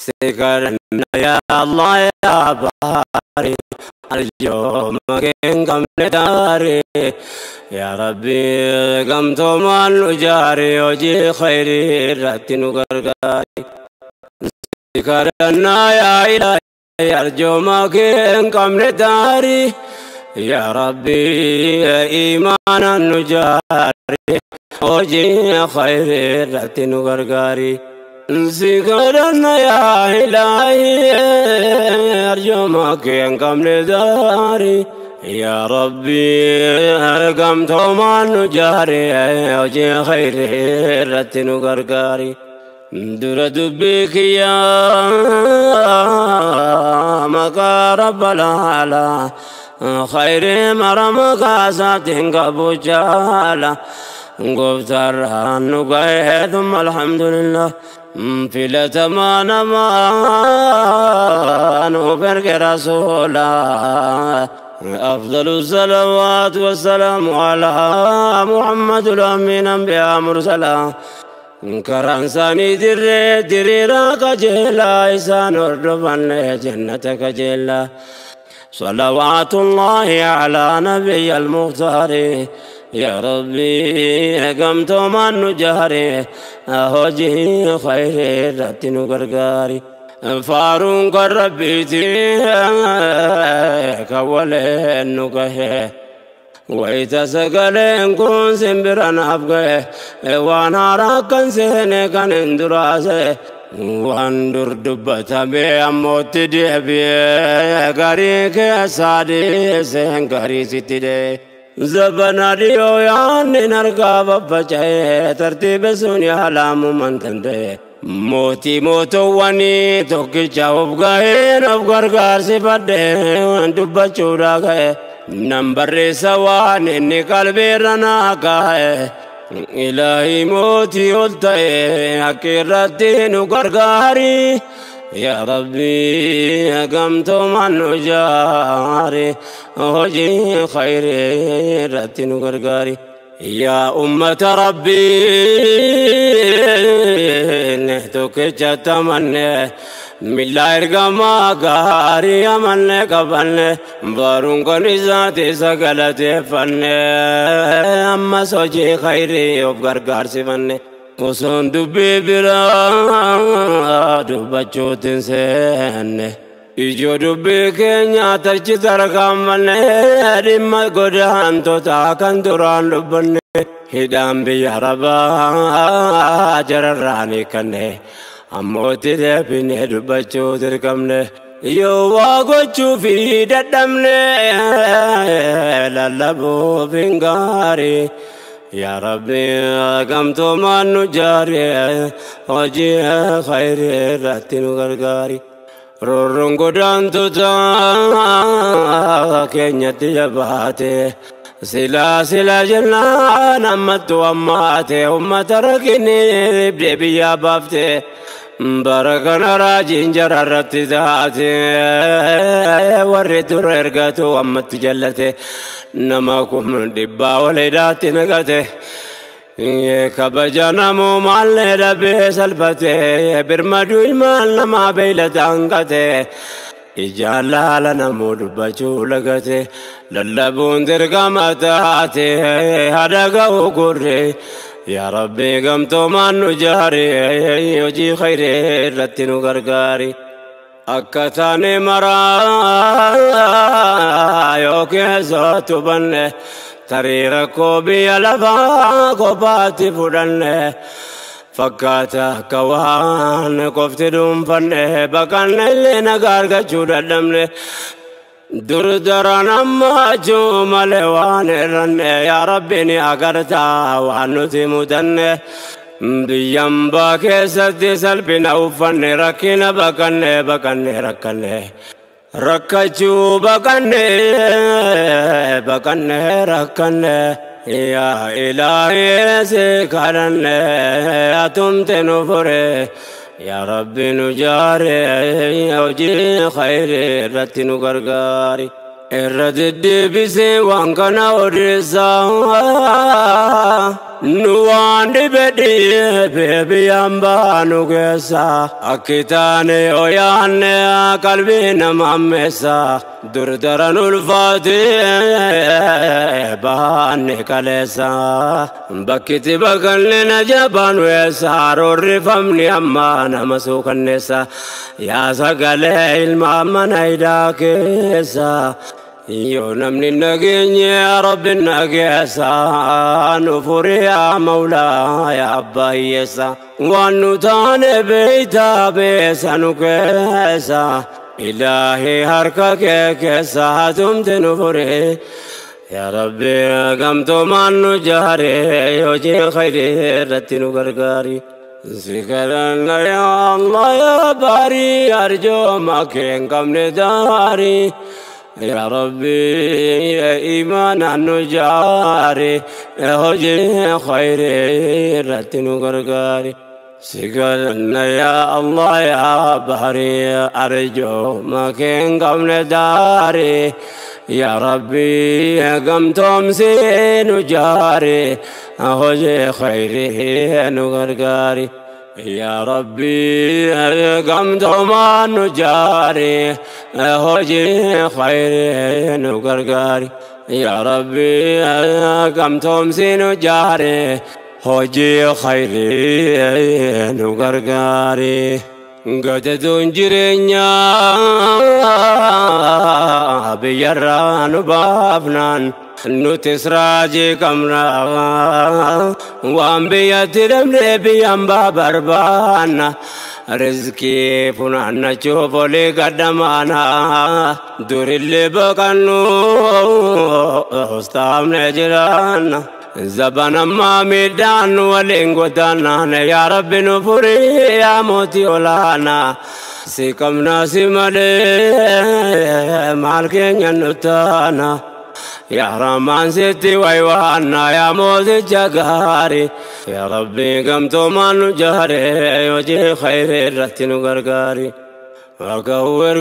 Si kadhanna yaa Allah yaa baari, arjooma kee hin qabne taari. Yaa Rabbi, gamtoomaan nu jaari, hojii khayrii irratti nu gargaari. Si kadhanna yaa ilaahi, arjooma kee hin qabne taari. Yaa Rabbi, iimaanaan nu jaari, hojii khayrii irratti nu gargaari. Si kadhanna yaa ilaahi, arjooma kee hin qabne taari. Yaa Rabbi, gamtoomaan nu jaari, hojii khayrii irratti nu gargaari. Dura dubbii kiyyaa maqaa Rabbal aalaa, khayrii mara maqaa isaatiin qabu jaala. Gooftaarraan nu ga'e, thumma alhamdulillah. Filatamaa namaa nuuf erge rasuula. أفضل الصلوات والسلام على محمد الأمين أنبياء مرسلا. Karaan isaanii dirree diriiraa qajeelaa, isaan hordofanne jannata kajeelaa. صلوات الله على نبي المختار. يا ربي، gamtoomaan nu jaari, hojii khayrii irratti nu gargaari. Faaruun kan Rabbiiti kan waleen nu gahe. Wayita sagaleen kun simbira naaf gahe, waan haaraa kan seene kan hin duraase. Waan dur dubbatame ammootti deebi'ee, garii keessaa dhiiseen garii sitti dhee. Zabana dhiyoo yaanni harkaa faffaca'ee, tartiiba sun yaalaamuman danda'e. Mootii mootowwanii tokkicha of gaheen of gargaarsifadhee dubbachuudhaa ga'e. Nan barreessa waan inni qalbiirra naa kaa'e. Ilaahi mootii ol ta'e, akka irratti nu gargaari. Yaa Rabbi, gamtoomaan nu jaari, hojii khayrii irratti nu gargaari. Yaa ummata Rabbii, tokkicha tamanne, milla ergamaa gaarii amanne qabanne, baruun kan isaati isa galateeffanne, ammas hojii khayrii of gargaarsifanne. Osoon dubbii biraa dubbachuutiin seenne, ijoo dubbii keenya tachi tarkaanfanne, dhimma godaantotaa kan duraan dubbanne, hidhaan biyya Arabaa jararraan hiikanne, ammootti deebinee dubbachuu dirqamne. Yoo waa gochuu fi dadhabne, lallabuuf hin gaarii. Yaa Rabbi, gamtoomaan nu jaari, hojii khayrii irratti nu gargaari. Roorroon godaantota keenyatti jabaate, silaa silaa jennaan ammattu ammaate, ummata rakkinni dhibdee biyyaa baafte. Bara kana raajiin jara irratti taate, warri dura ergatu ammatti jallate, nama 100,000 ol hidhaatti naqate. Kabaja namumaallee dhabee salphate, birmaduu ilmaan namaa beeylada hanqate. Ijaan laala namuu dubbachuu lagate, lallabuun dirqama taate hada ga'u gurre. Yaa Rabbi, gamtoomaan nu jaari, hojii khayrii irratti nu gargaari. Akka taane maraa yoo keessootu banne, tarii rakkoo biyya lafaa kophaatti fudhanne. Fakkaata akka waan qofti dhuunfanne, baqanne illee nagaa argachuu dadhabne. Dur daran ammachuu malee waan irranne, yaa Rabbi, ni agartaa waan nuti mudanne. Biyyambaa keessatti salphina uffanne, rakkina baqanne, baqanne rakkanne. Rakkachuu baqanne, baqanne rakkanne. Yaa Ilaahi, si kadhanne, atumte nu fure. Yaa Rabbi, nu jaare, hojii khayrii irratti nu gargaari. Irra deddeebisee waan kana odeessaa. Nu waan dhibe biyyaan baanu keessa akki taane yoo yaanne qalbii nama ammeessa dur daran ulfaate baanne kaleessa bakkitti baqanne na jabaan weessa roorrifamni amma nama suukanneessa yaa sagalee ilma mana hidhaa keessa. Yoo namni nageenye Rabbi nageessa nu furi yaa Mawlaa yaa abbaa hiyyeessa waan nu taane beeytaa beessa nu keessa Ilaahi harka kee keessa hatumte nu furi yaa Rabbi gamtoomaan nu jaare hojii khayrii irratti nu gargaari. Si kadhanna yaa Allah yaa baarii arjooma kee hin qabne daarii. يا ربي إيمانا نجاري هجي خيري رتن غرغاري سقلنا يا الله يا بحري أرجو ما كن قمنا داري يا ربي قمتم سين جاري هجي خيري نغرغاري يا ربي قمتم نجاري هجي خيري نغرغاري يا ربي قمتم سين جاري هجي خيري نغرغاري قددون جرينيا بيران بافنان nutis raajii qabna waan biyyatti dhabne biyyaan baa barbaanna rizqii funaannachuuf olii gaddamaana durillee baqannu ustaafne jiraanna zaban ammaa miidhaan waliin godaannaan yaa Rabbi nu furii yaa mootii olaanaa si qabna si malee maal keenya nu taana. يا رمان ستي ويوانا يا موزي جغاري يا ربي قمت ما نجاري وجه خير رتن غرغاري وكور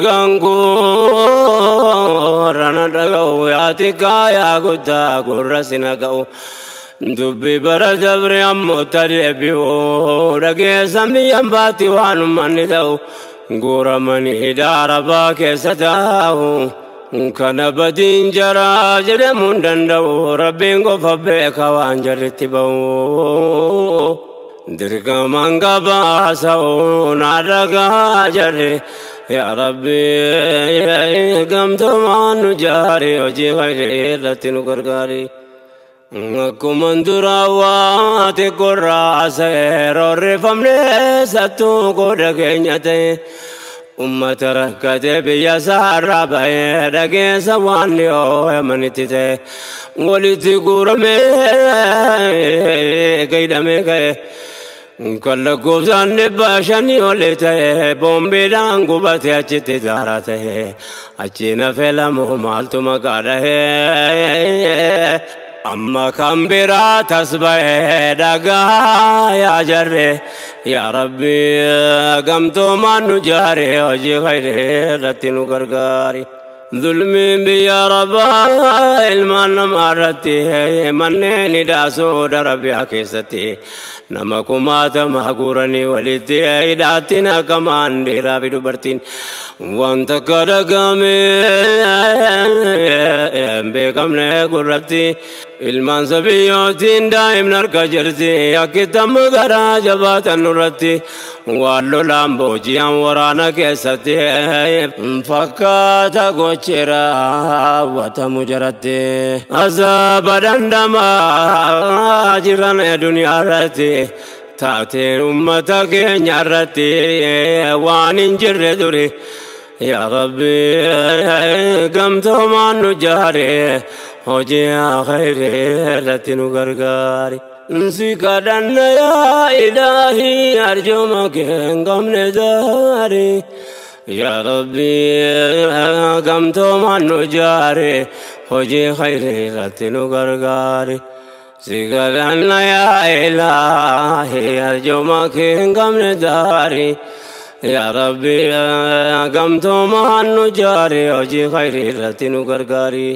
غنقور انا دغو يا تكا يا غدا غرسنا غو دبي برجبر امو تربيو رغي سمي امباتي وان من دو غورمني داربا كستاو Kana badiin jaraa jedhamuu hin danda'u Rabbiin qofa beeka waan jarritti ba'u. Dirqamaan gabaasa'u naa dhagaa jarri yaa Rabbi gamtoomaan nu jaari hojii khayrii irratti nu gargaari. Akkuma duraa waa xiqqoorraa seerorrifamnee sattuu qooda keenya ta'e. Ummata rakkate biyya isaarraa bahee dhageessa waan dhiyoo amanitti ta'e walitti guuramee gaidhamee ka'e kan lakkoofsaan 500 oli ta'e boombiidhaan gubate achitti daaraa ta'e achi nafee lamuu maaltu maqaa dhahee amma kan biraa tas ba'ee dhagaa yaa jarre yaa Rabbi gamtoomaan nu jaare hojii khayrii irratti nu gargaari. Zulmiin biyya rabbaa ilmaan namaa irratti manneen hidhaa Arabiyaa keessatti nama kumaatama guuranii walitti hidhaatti naqamaan dhiiraa fi dubartiin wanta akka dhagamee beekamne gurratti ilmaan sabiyyootiin daa'imni harka jirti akkitamma garaa jabaatan nurratti waan lolaan booji'an waraana keessatti fakkaata gochi raawwatamu jaratti azaaba dandamaa jiran duniyaa irratti taateen ummata keenya irratti waan hin jirre duri yaa Rabbi gamtoomaan nu jaare hojii khayrii irratti nu gargaari. Si kadhanna yaa Ilaahi arjooma kee hin qabne daari yaa Rabbi gamtoomaan nu jaare hojii khayrii irratti nu gargaari. Si kadhanna yaa Ilaahi arjooma kee hin qabne daari yaa Rabbi gamtoomaan nu jaare hojii khayrii irratti nu gargaari.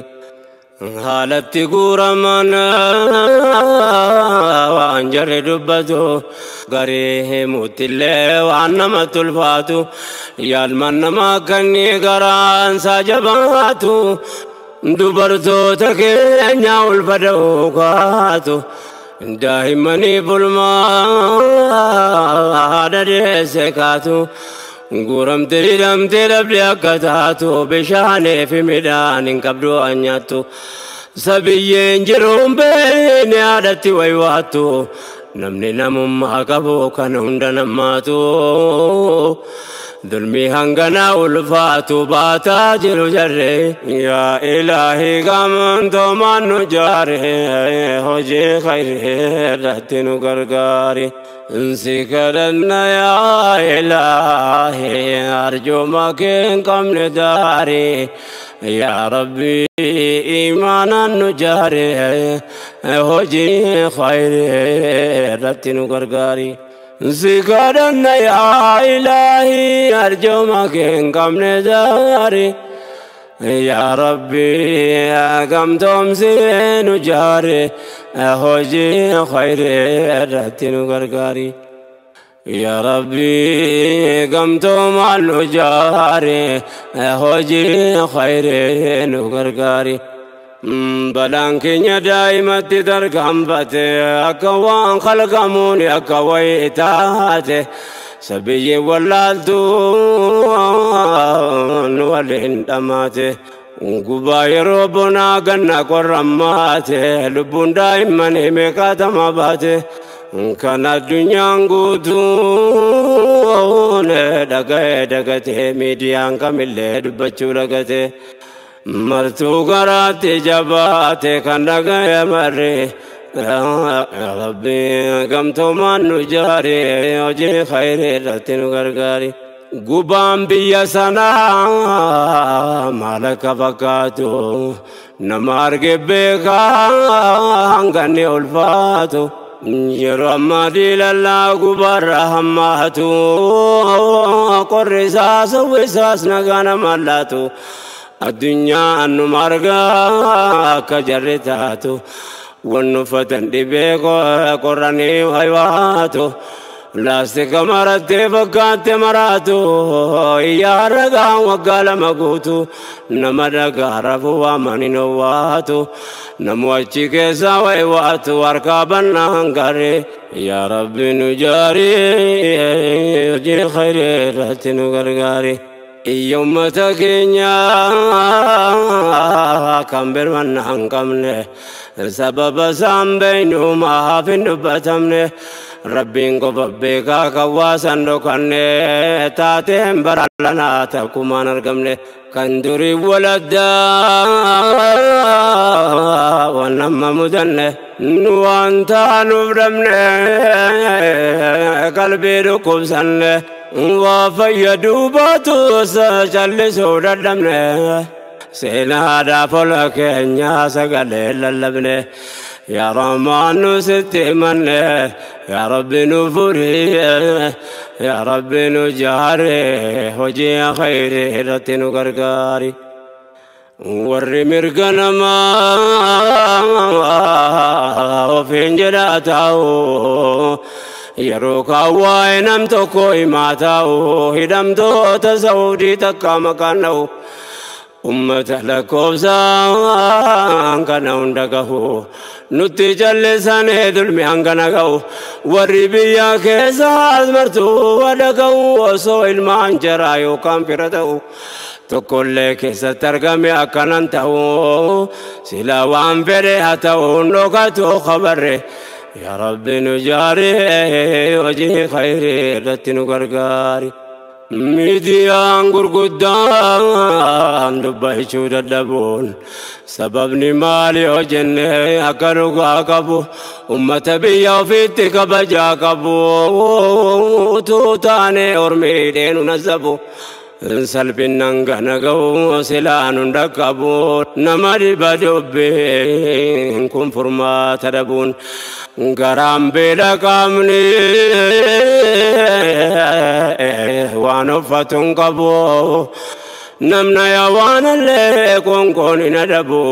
Haalatti guuraman waan jarri dubbatu garii himuuttillee waan namatti ulfaatu yaalman nama kanni garaansaa jabaatu dubartoota keenya ulfa da'uu kaatu daa'immanii bulmaa haadha deesse kaatu guuramte hidhamte dhabde akka taatu bishaanii fi midhaan hin qabdu waan nyaattu sabiyyeen jiruun beekne haadhatti waywaattu namni namummaa qabu kan hunda namaatu dulmii hangana ulfaatu baataa jiru jarre yaa ilaahi gamtoomaan nu jaare hojii khayrii irratti nu gargaari. Si kadhanna yaa ilaahi arjuma kee hin qabne daari yaa rabbi iimaanaan nu jaare hojii khayrii irratti nu gargaari. Si kadhanna yaa ilaahi arjuma kee hin qabne daari yaa rabbi gamtoomsee nu jaare hojii khayrii irratti nu gargaari. Yaa rabbi gamtoomaan nu jaare hojii khayrii nu gargaari. Balaan keenya daa'imatti tarkaanfate akka waan khalqamuun akka wayii taate sabiyyi wallaaltuun waliin dhamaate. Gubaa yeroo bonaa ganna qorrammaate lubbuun daa'immanii meeqaatama baate kan addunyaan guutuun dhaga'ee dagatee miidiyaan kamillee dubbachuu dagate martuu garaatti jabaate kan dhaga'e marre rabbi gamtoomaan nu jaare hojii khayrii irratti nu gargaari. Gubaan biyya sanaa maal akka fakkaatu nama arge beekaa hanganni ulfaatu yeroo ammaa diilallaa gubaarra hammaatu qorri isaas hawwisaas nagaa nama laatu addunyaan numa argaa akka jarri taatu wanni uffatan dhibee qorranii waywaatu laastika marattee fakkaatte maraatu iyyaa ragaan waggaa 2 guutu nama dhagaa rafuu waamanii owwaatu namu achi keessaa waywaatu harkaa bannaan garee yaa rabbi nu jaarii hojii khayrii irratti nu gargaari. Iyya ummata keenya kan birmanna hin qabne sababa isaan beeynu maaf hin dubbatamne rabbiin qofa beekaa kan waasan dhokanne taateen bara lanaa takkumaan argamne kan durii waladdaa waan amma mudanne nu waan taanuuf dhabne qalbii dhukkubsanne waa fayyaduu baatus callisuu dadhabne seenaadhaaf ola keenya sagalee lallabne yaa Rahmaan nu sitti himanne yaa Rabbi nu furii yaa Rabbi nu jaare hojii khayrii irratti nu gargaari. Warri mirga namaa ofiin jedhaa taa'u yeroo kaawwaa'e nam tokko himaa taa'u hidhamtoota Saawudii takka maqaan dha'u ummata lakkoofsaan kana hunda gahu nutti callisanii dulmi hangana gahu warri biyya keessaas martuu dhaga'u osoo ilmaan jaraa yookaan fira ta'u tokkollee keessatti argame akkanan ta'u sila waan fedhe haa ta'u dhokatu khabarre yaa rabbi nu jaari hojii khayrii irratti nu gargaari. Miidiyaan gurguddaan dubbachuu dadhabuun sababni maali yoo jenne akka dhugaa qabu ummata biyya ofiitti kabajaa qabu utuu taane ormiidhee nu nasabu salphinnan gana ga'u silaan hunda qabu nama dhiba dubbiin kun furmaata dhabuun garaan beela qaamni waan uffatu hin qabu namna yaa waan illee qoonqoon hin adabu.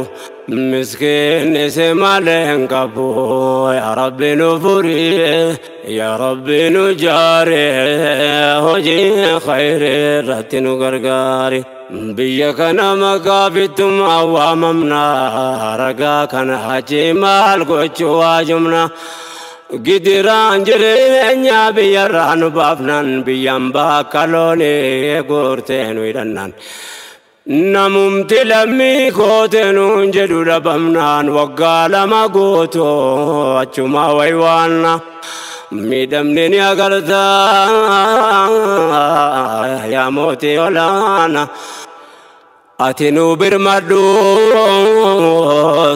Miskiinni si malee hin qabu. Yaa Rabbi nu furi, yaa Rabbi nu jaare, hojii khayrii irratti nu gargaari. Biyya kana maqaa bittummaa waamamna, ragaa kana achi maal gochuu waajumna. Gidiraan jireenya biyyarraa nu baafnan, biyyaan bakka loonii guurtee nu hidhannan. Namumti lammii kootee nuun jedhu dhabamnaan, waggaa 2 guutuu achuma waywaanna. Miidhamni ni agartaa yaa mootii olaana. Ati nu birmadhu,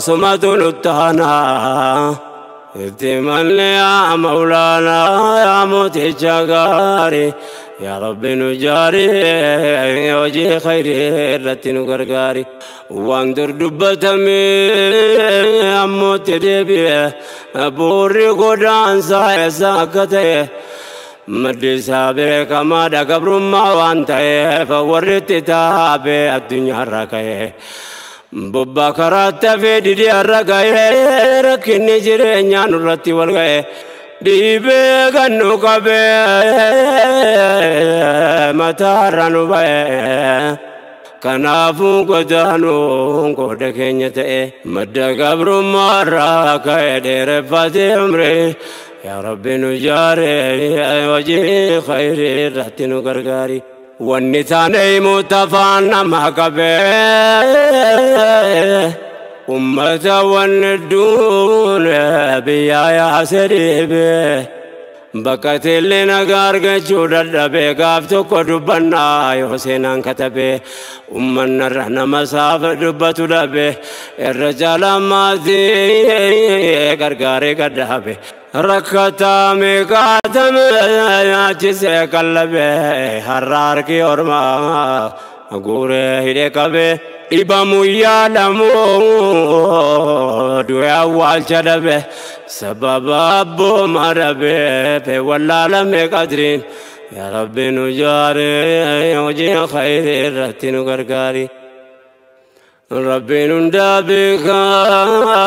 sumatu nuttaana. Itti manni yaa Maulaana, yaa mooticha gaarii. Yaa Rabbi nu jaari, hojii khayrii irratti nu gargaari. Waan dur dubbatame ammootti deebi'e, buurri godaansaa eessa akka ta'e. Maddi isaa beekamaadha, gabrummaa waan ta'eef warri itti taabee addunyaarra ka'e. Bobbaa karaatti hafee didee har'a ga'ee, rakkinni jireenyaa nurratti wal ga'e. Dhiibee kan nu qabee mataarra nu ba'e. Kanaafuu godaanuun qooda keenya ta'e, madda gabrummaarraa ka'e dheereffatee umrii. Yaa Rabbi nu jaare, hojii khayrii irratti nu gargaari. Wanni taane himuutti afaan nama qabee, ummata wanni duune biyyaa yaase dhiibee. Bakka tilli nagaa argachuu dadhabee, gaaf tokko dubbannaa yoo seenaan katabee. Ummannarra nama saafa dubbatu dhabe, irra caalaa maatii gargaaree gadhaabe. Rakkataa meeqaatame nyaachisee qallabe, har'a harki ormaa guuree hidhee qabe. Dhibamu yaalamu du'e awwaalcha dhabe, sababa abbooma dhabe wallaalame qadriin. Yaa Rabbi nu jaare, hojii khayrii irratti nu gargaari. Rabbiin hundaa beekaa,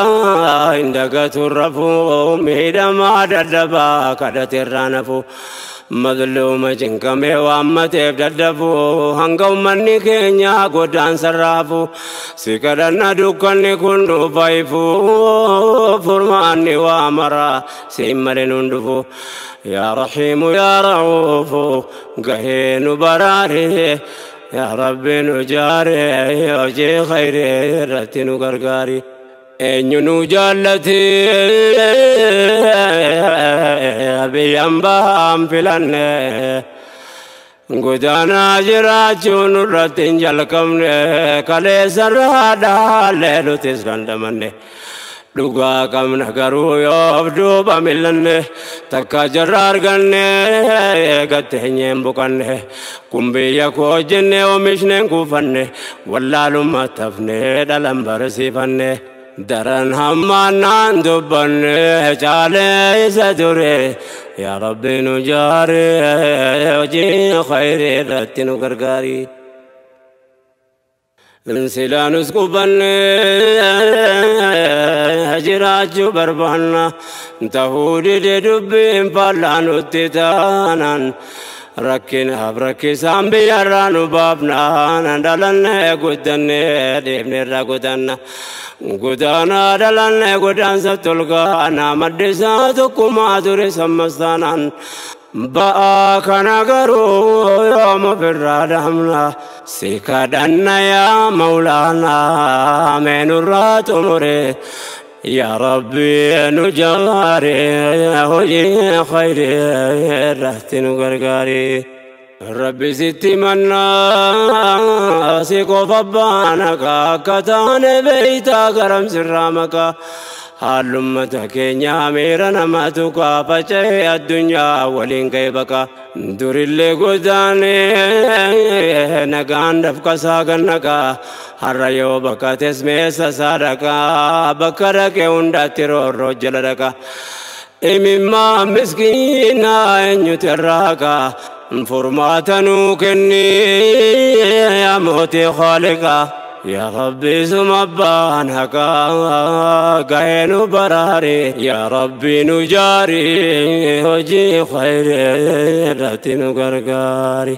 hin dagatu rafuu, miidhamaa dadhabaa kadhate irraa nafu. Mazluuma cinqamee waammateef dadhabu, hanga ummanni keenya godaansa raafu. Si kadhanna, dukkanni kun dhufa ifu, furmaanni waa mara siin malee nun dhufu. Yaa Rahiimu, yaa Ra'uufu, gahee nu baraare. Yaa Rabbi nu jaare, hojii khayrii irratti nu gargaari. Eenyu nu jaallate biyyaan ba'aan filanne, godaanaa jiraachuu nurratti hin jalqabne, kaleessarraa dhaallee nutis dandamanne. Dhugaa qabna garuu yoo of duuba millanne, takka jarra arganne gatteenyeen buqanne. Kun biyya koo jenne oomishneen kuufanne, wallaalummaa tafne dhalan barsiifanne. Daran hammaannaan dubbanne caalee isa ture. Yaa Rabbi nu jaare, hojii khayrii irratti nu gargaari. Silaanus qubanne jiraachuu barbaanna, tahuu dide dubbiin faallaa nutti taanaan. Rakkinaaf rakkisaan biyyarraa nu baafnaan, dhalannee guddannee deemneerra godaanna. Godaanaa dhalannee godaansa tolgaana, maddisaa tokkummaa ture sammas taanaan. Ba'aa kana garuu yoom ofirraa dhaabna? Si kadhanna yaa Maulaanaa, mee nurraa xumure. Yaa Rabbi nu jaare, hojii khayrii irratti nu gargaari. Rabbi sitti mannaa, si qofa baana akka taane beeytaa garam sirraa maqaa. Haallummata keenya miira nama tuqaa, faca'ee addunyaa waliin ga'e baqa. Durillee godaanee nagaan dafqasaa gannaqaa, har'a yoo baqates meessa isaa dhaqaa, bakka dhaqee hundatti roorroo jala dhaqa. Imimmaa miskiinaa eenyutu irraa haqa? Furmaata nuu kenni yaa mootii Khaaliqaa. Yaa Rabbi, suma abbaan haqaa gahee nu baraari. Yaa Rabbi, nu jaari, hojii khayrii irratti nu gargaari.